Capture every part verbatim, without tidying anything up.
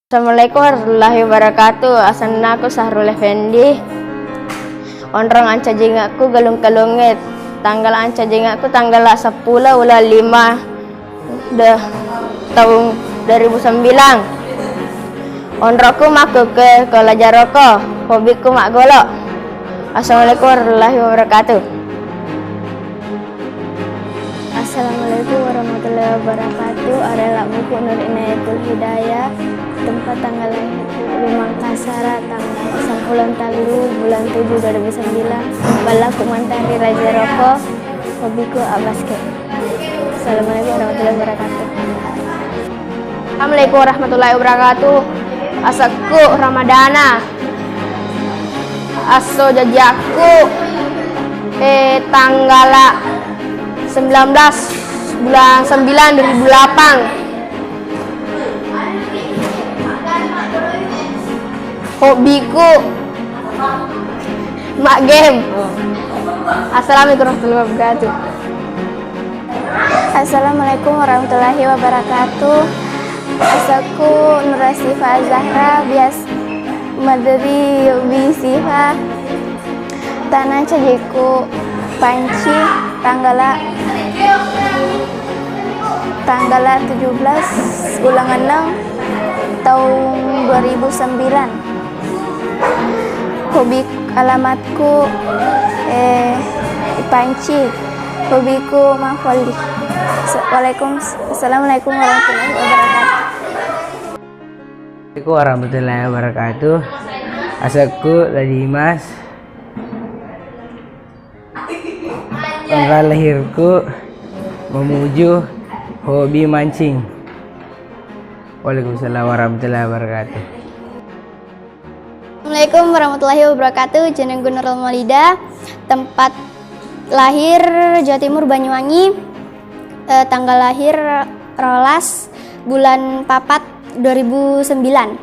Assalamualaikum warahmatullahi wabarakatuh. Asennaku Sahrul Effendi. Onrong ancajingakku galung-galungnge. Tanggala ancajingakku tanggala seppulo uleng lima de, taung dua ribu sembilan. Onrokku makkukkue ko lajaroko, hobiku maggolo. Assalamualaikum warahmatullahi wabarakatuh. Assalamualaikum warahmatullahi wabarakatuh. Arella buku Nur Inayatul Hidayah, tempat tanggal lahirku di Makassar, tanggal seppulo tallu bulan tujuh dua ribu sembilan. Ballaku mantan ri Raja Roko, hobiku abbasket. Assalamualaikum warahmatullahi wabarakatuh. Assalamualaikum warahmatullahi wabarakatuh. Asekku Ramadana. Asso jajiakku, eh, tanggala sembilan belas bulan sembilan dua ribu delapan. Hobiku mak game. Assalamualaikum warahmatullahi wabarakatuh. Assalamualaikum warahmatullahi wabarakatuh. Asekku Nurasifa Zahra, bias maderi Bi Sifa. Tana cajiku panci, tanggala, tanggala tujuh belas uleng enneng taung dua ribu sembilan. Hobi alamatku, eh, panci. Hobiku mafoli. Assalamualaikum, assalamualaikum warahmatullahi wabarakatuh. Assalamualaikum warahmatullahi wabarakatuh. Asekku Ladimas. Tanggal lahirku Mamuju, hobi mancing. Waalaikumsalam warahmatullahi wabarakatuh. Assalamualaikum warahmatullahi wabarakatuh. Jenengku Nurul Maulida, tempat lahir Jawa Timur, Banyuwangi, eh, tanggal lahir rolas bulan papat dua ribu sembilan.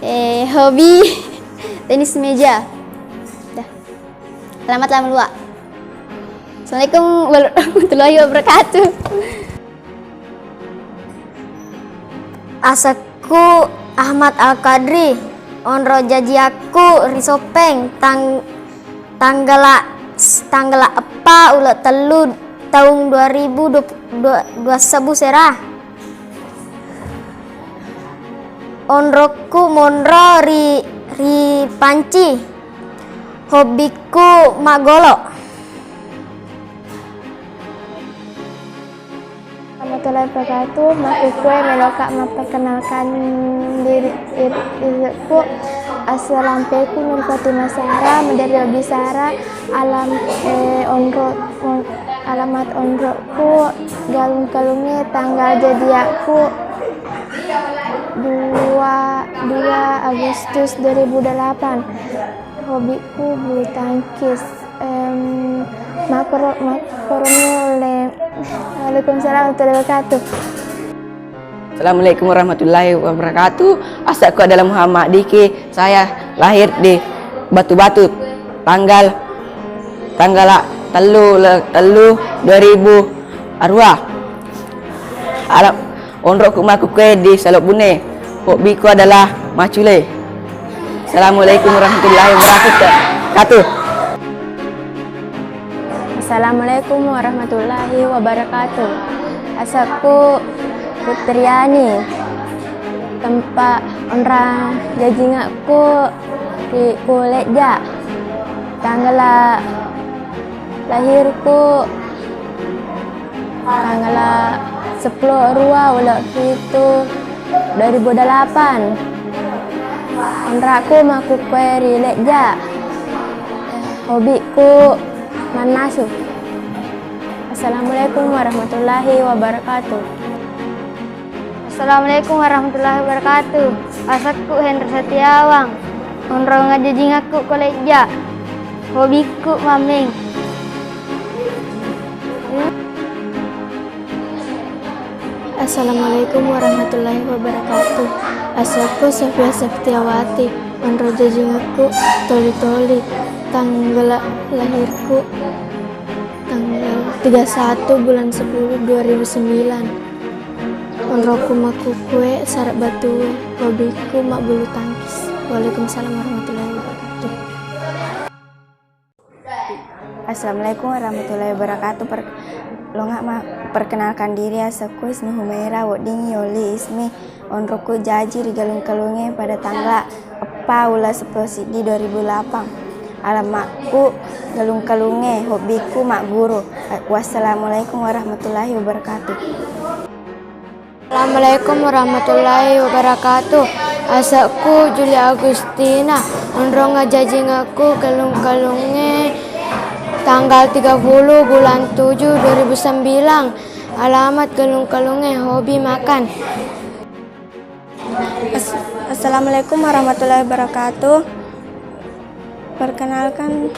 Eh, hobi tenis meja. Dah. Selamat lama lua. Assalamualaikum warahmatullahi wabarakatuh. Asekku Ahmad Al Kadri, onro jajiakku ri Soppeng, tang-, tanggala, tanggala eppa uleng tellu taung dua ribu dua, dua, dua sebbu sera. Onrokku monro ri, ri panci. Hobiku maggolo. Warahmatullahi wabarakatuh. Makkukkue meloka mapperkenalkan diri, ir-, isekku. Assalampeku Nur Fatimah Sara, maderi Abi Sara, alam, eh, onro, on-, alamat onrokku, galung-galungnge, tanggal jajiakku dua, dua Agustus dua ribu delapan. Hobiku bulu tangkis. Em, makkoro-, makkoroni ulle. Waalaikumsalam warahmatullahi wabarakatuh. Assalamualaikum warahmatullahi wabarakatuh. Asekku adalah Muhammad Diki. Saya lahir di Batu-Batu, tanggal, tanggal tellu, tellu dua ribu arua. Alam, onrokku makkukkue di Salobbune. Hobbiku adalah maccule. Assalamualaikum warahmatullahi wabarakatuh. Assalamualaikum warahmatullahi wabarakatuh. Asekku Putriani. Tempat onrang jajingekku ri Kulejja. Tanggala lahirku tanggala seppulo arua uleng pitu dua ribu delapan. Onrakku makkukkue ri Lejja. Hobiku mannasu. Assalamualaikum warahmatullahi wabarakatuh. Assalamualaikum warahmatullahi wabarakatuh. Asekku Hendra Setiawang. Onrong ajajingekku Kulejja. Hobikku mammeng. Assalamualaikum warahmatullahi wabarakatuh. Asekku Sofia Seftiawati. Onrong jajingekku toli-toli. Tanggala lahirku tanggal tiga satu bulan sepuluh dua ribu sembilan. Onrokku makkukkue sarek batue, hobiku mabbulu tangkis. Waalaikumsalam warahmatullahi wabarakatuh. Assalamualaikum warahmatullahi wabarakatuh. Per-, longa ma-, perkenalkan diri, asekku Ismi Humaira, wedding yoli Ismi. Onrokku jaji ri galung-galungnge pada tanggal eppa uleng seppulo siddi dua ribu lapang. Alamakku galung-galungnge, hobbiku magguru. Wassalamualaikum warahmatullahi wabarakatuh. Assalamualaikum warahmatullahi wabarakatuh. Asekku Julia Agustina. Onrong ajajingekku galung-galungnge tanggal tiga puluh bulan tujuh dua ribu sembilan. Alamat galung-galungnge, hobi makan. As-, Assalamualaikum warahmatullahi wabarakatuh. Perkenalkan,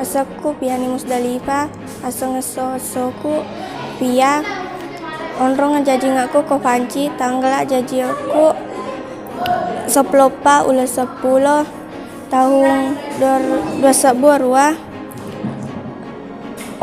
asekku Piani Musdalifah, aseng esso-essoku Pia, onrong ajajingekku ko Panci, tanggala ajajingekku seppulo eppa uleng seppulo, tahun dua-, dua sebbu arua,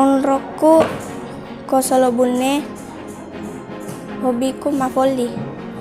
onrokku ko Solo Bunne, hobiku mapolli.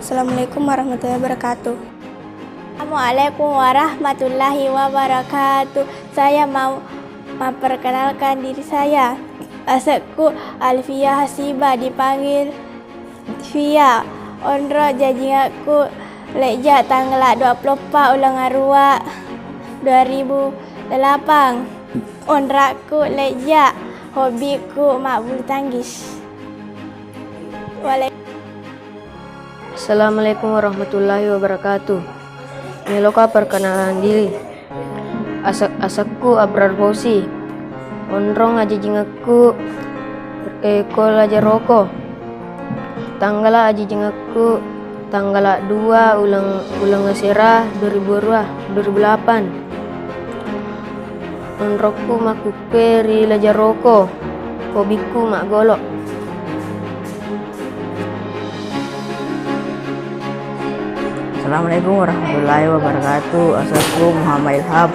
Assalamualaikum warahmatullahi wabarakatuh. Assalamualaikum warahmatullahi wabarakatuh. Saya mau memperkenalkan diri saya. Asekku Alfia Hasiba, dipanggil Fia. Onro jajingekku leja tanggala dua puluh eppa uleng arua dua ribu delapan. Onrakku leja, hobiku mabbulu tangkis. Waalaikumsalam. Assalamualaikum warahmatullahi wabarakatuh. Meloka perkenalan diri. Ase-, asekku Abrar Fauzi. Onrong ajajingekku, eh, ko Lajaroko. Tanggala ajajingekku, tanggala dua uleng, uleng asera dua ribu dua, dua ribu delapan. Onrokku makkukkue ri Lajaroko, hobikku maggolo. Assalamualaikum warahmatullahi wabarakatuh. Asekku Muhammad Ilham.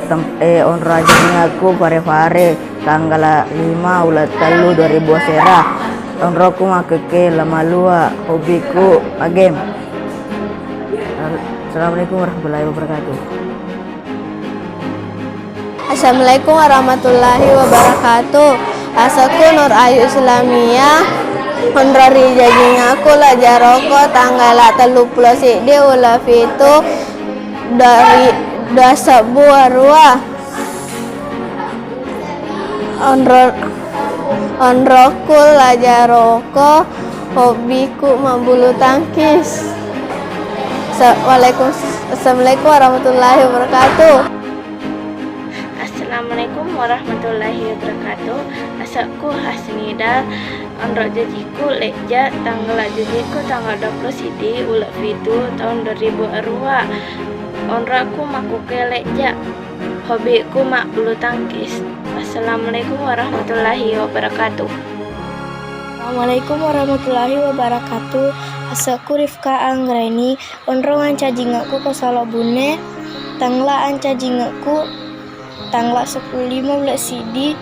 Tem-, eh, onro ajajingekku Fare-Fare, tanggala lima uleng tellu dua ribu asera. Onrokku makkukkue Lamalua, hobikku maggame. Assalamualaikum warahmatullahi wabarakatuh. Assalamualaikum warahmatullahi wabarakatuh. Asekku Nur Ayu Islamiyah, onro ri jajingekku Lajaroko, tanggala telluppulo siddi uleng pitu dua ri-, dua sebbu arua. Onro-, onrokku Lajaroko, hobikku mabbulu tangkis. Sa-, waalaikum-, Assalamualaikum warahmatullahi wabarakatuh. Assalamualaikum warahmatullahi wabarakatuh. Asekku Hasnida, onro jajiku leja, tanggala jajiku tanggal dua puluh siddi uleng pitu tahun dua ribu arua. Onrokku makkukkue leja, hobiku mabbulu tangkis. Assalamualaikum warahmatullahi wabarakatuh. Assalamualaikum warahmatullahi wabarakatuh. Asekku Rifka Anggraini, onrong ajajingekku ko Solo Bunne, tanggala ajajingekku tanggala seppulo lima uleng siddi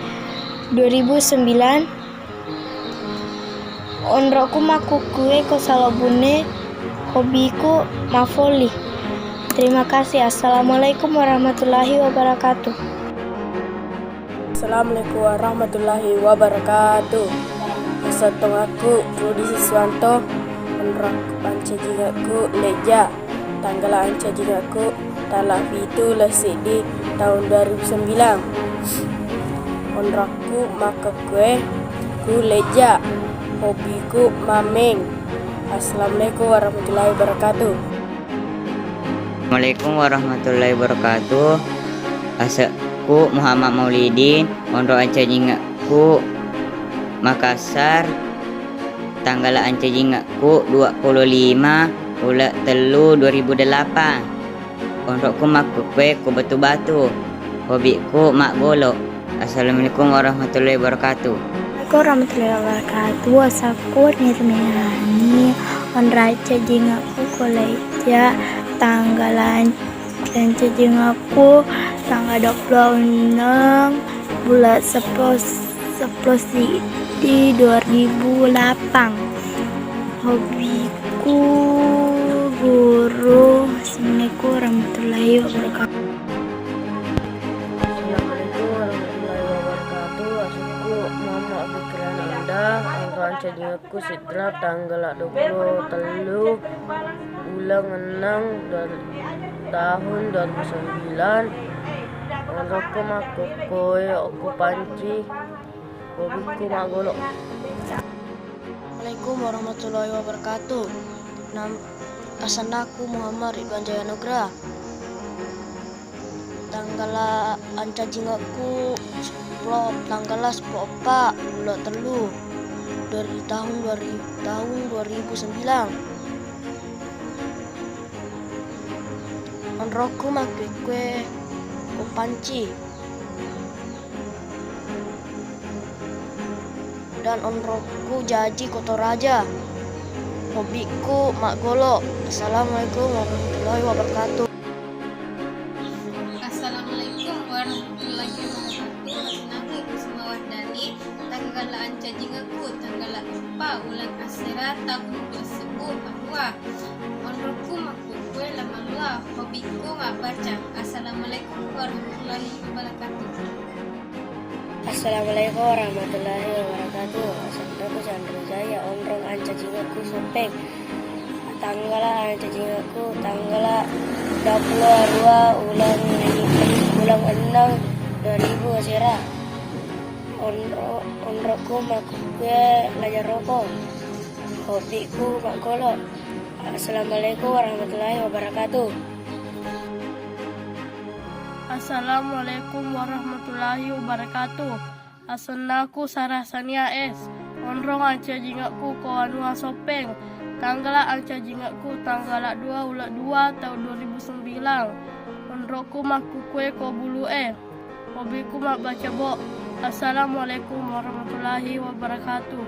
dua ribu sembilan. Onrokku makkukkue ko Solo Bunne, hobiku mavoli. Terima kasih. Assalamualaikum warahmatullahi wabarakatuh. Assalamualaikum warahmatullahi wabarakatuh. Asettongakku Rudi Siswanto, onrong ajajingekku leja, tanggala ajajingekku tanggal pitu uleng siddi tahun dua ribu sembilan. Onrokku makkukkue ku leja, hobiku mammeng. Assalamualaikum warahmatullahi wabarakatuh. Assalamualaikum warahmatullahi wabarakatuh. Asekku Muhammad Maulidi, onro ajajingekku Makassar, tanggala ajajingekku dua puluh lima uleng tellu dua ribu delapan. Onrokku makkukkue ku Batu-Batu, hobiku maggolo. Assalamualaikum warahmatullahi wabarakatuh. Assalamualaikum warahmatullahi wabarakatuh. Asekku Nirmeani, onro ajajingekku ko leja, tanggala ajajingekku tanggala dua puluh enam uleng seppulo, seppulo siddi dua ribu lapang. Hobiku guru. Assalamualaikum warahmatullahi wabarakatuh. Assalamualaikum warahmatullahi wabarakatuh. Asenna Muhammad Fikri Ananda, onrong ancajingekku Sidra, tanggala dua puluh tellu uleng enneng dan tahun dua ribu sembilan. Onrokku makkukkoe okko panci, hobikku maggolo. Assalamualaikum warahmatullahi wabarakatuh. Nam-, asennaku Muhammad Ridwan Jaya Nugra. Tanggala ancajingekku seppulo, tanggala seppulo eppa, uleng tellu, dari tahun dua ribu, tahun dua ribu sembilan. Onrokku makkue-kue ko panci. Dan onrokku jaji ko Toraja. Hobikku maggolo. Assalamualaikum warahmatullahi wabarakatuh. Assalamualaikum warahmatullahi wabarakatuh. Asennaku Kusuma Wardani, tanggala ancajingekku tanggala eppa uleng asera tahun dua ribu dua. Onrokku makkukue lamalua, hobikku mabbaca. Assalamualaikum warahmatullahi wabarakatuh. Assalamualaikum warahmatullahi wabarakatuh. Asennaku Chandra Jaya, onrong ancajingekku Soppeng. Tanggala ancajingekku tanggala dua puluh dua uleng, uleng enneng dua ribu asera. Onro-, onrokku makkukue lajaroko. Hobikku maggolo. Assalamualaikum warahmatullahi wabarakatuh. Assalamualaikum warahmatullahi wabarakatuh. Asennaku Sarah Sania S. Onrong ancajingekku ko Wanua Soppeng. Tanggala ancajingekku tanggala dua uleng dua tahun dua ribu sembilan. Onrokku makkukue ko Bulu E. Hobikku mabbaca bo. Assalamualaikum warahmatullahi wabarakatuh.